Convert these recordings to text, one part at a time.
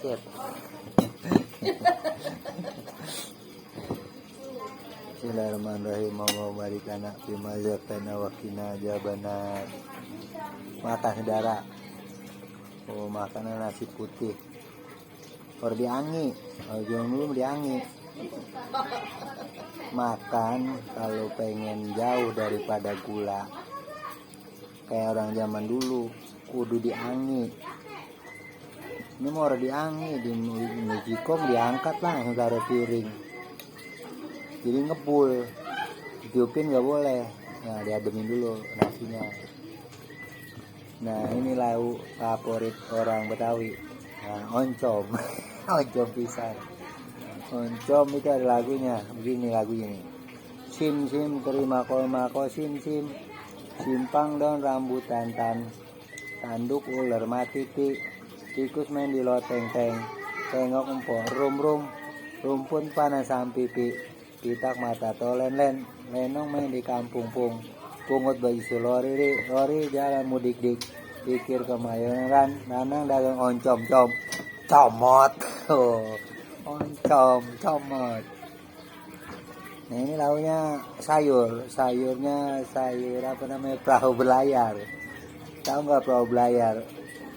sakit. Bismillahirrahmanirrahim. Allahumma barik lana fima razaqtana wa qina adzabannar. Makan saudara. Oh, makanan nasi putih. Or diangi. Oh, jangan dulu diangi. Makan kalau pengen jauh daripada gula. Kayak orang zaman dulu, kudu diangi. Ini mau diangi, di Magicom diangkat langsung taruh piring. Jadi ngebul, ditiupin nggak boleh. Nah, diademin dulu nasinya. Nah, ini lauk favorit orang Betawi. Nah, oncom, oncom pisang. Oncom itu ada lagunya, begini lagunya nih. Sim sim terima mako sim sim, simpang daun rambutan tanduk ular mati tikus main di loteng tengok empok rum rumpun panas sampipi pitak mata tolen lenong main di kampung pungut baju lori jalan mudik pikir kemayoran nanang dagang oncom comot. Oncom comot. Nah, ini lauknya sayurnya sayur apa namanya, perahu belayar. Tahu nggak perahu belayar?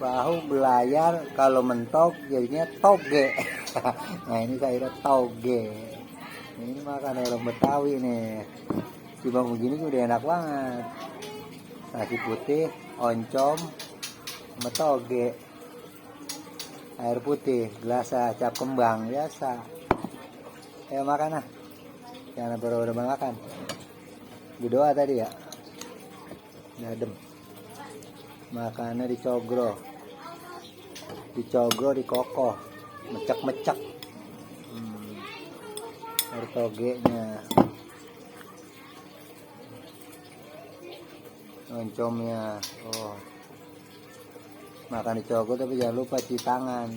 Perahu belayar kalau mentok jadinya toge. Nah, ini sayurnya toge. Nah, ini makan orang Betawi nih. Timbang begini udah enak banget. Nasi putih, oncom, sama toge. Air putih, gelas cap kembang biasa. Ayo makan ah. Jangan baru makan. Berdoa tadi ya. Adem. Makannya dicogro, dikokoh, mecek. Air togenya, oncomnya. Oh, makan dicogro tapi jangan lupa cuci tangan.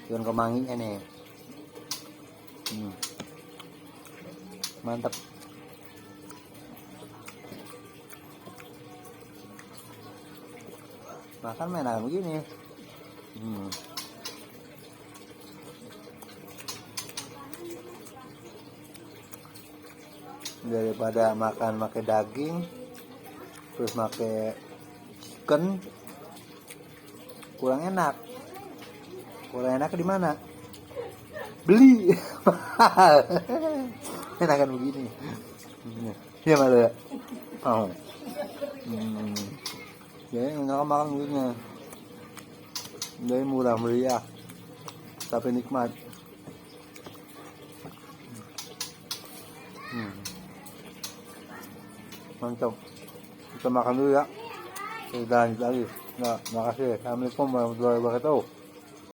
Jangan kemanginya nih. Mantap. Makan main begini. Daripada makan pakai daging terus pakai chicken, kurang enak di mana? Beli. Enakan begini. Ya malu ya. Oh. Jadi nggak makan begini. Jadi murah meriah tapi nikmat. Mantap. Kita makan dulu ya. Kita lanjut lagi. Nah, makasih. Assalamualaikum warahmatullahi wabarakatuh.